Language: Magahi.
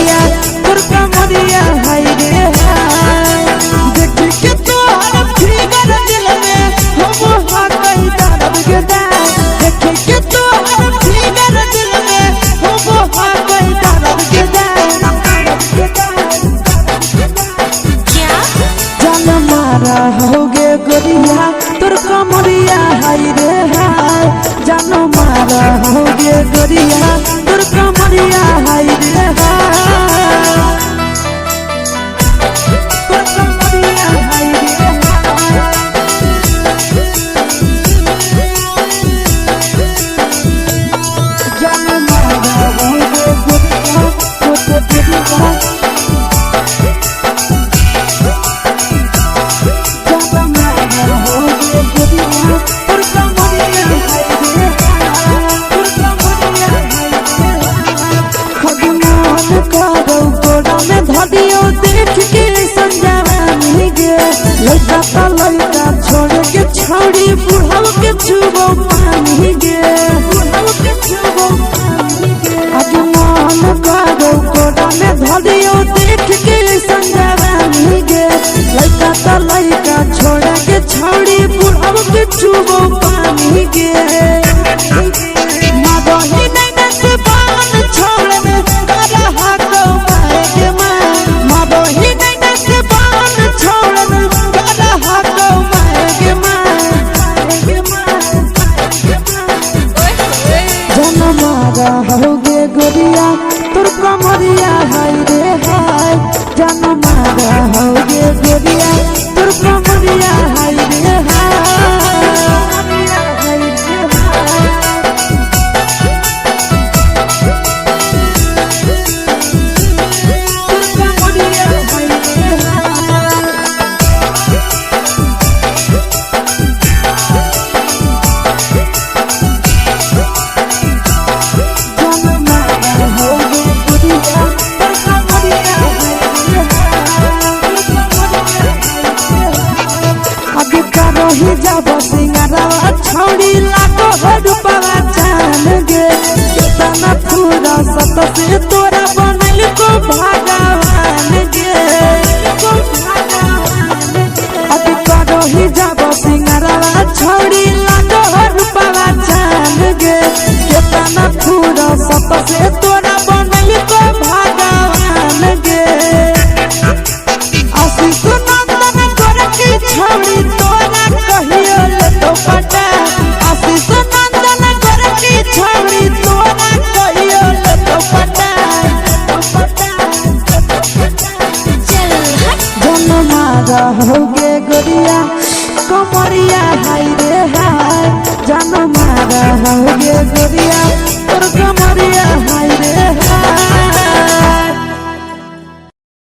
गोरिया तोर कमरिया हाय रे हाय। देख के तोहर फिगर दिल में हम हाकई दर्द के दाय। देख के तोहर फिगर दिल में हम हाकई दर्द के दाय। क्या जान मारा होगे गोरिया तोर कमरिया हाय रे हाय। जान मारा होगे गोरिया तोर कमरिया हाय रे हाय। तोर कमरिया हाय रे हाय। जान मारा होगे गोरिया तोर कमरिया। छोड़ी बुढ़ाव के छुबो पानी गे बुढ़ाव के छुबो पानी गे। आज मन करो कोड़ा में धरियो देख के संजवानी गे। लइका त लइका छोड़ा के छोड़ी बुढ़ाव के छुबो पानी गे। मादही नैना से बान छोड़ में करा हाको माए के माए। मादही नैना से बान छोड़ में करा हाको माए के माए। ओए होए। जन मारा होगे गोरिया तोर कमरिया हाय रे हाय। जन मारा होगे गोरिया तोर कमरिया हाय रे हाय। तोर कमरिया हाय रे हाय। जन मारा होगे गोरिया तोर कमरिया हाय रे हाय। अभी करही जाब सिंगारवा छौड़ी लागो हो रूपवा चान गे। केतना फूरा सत से तोरा बनल को भगवान गे। अभी करही जाब सिंगारवा छौड़ी लागो हो रूपवा चान गे। केतना फूरा सत से तोरा बनल को भगवान गे। आशीष नंदन गोरखी छौड़ी तोरा कहियो लेतो पटा। आशीष नंदन गोरखी छौड़ी तोरा कहियो लेतो पटा। चल हट। जन मारा होगे गोरिया कमरिया हाय रे हाय। जन मारा होगे गोरिया तोर कमरिया हाय रे हाय।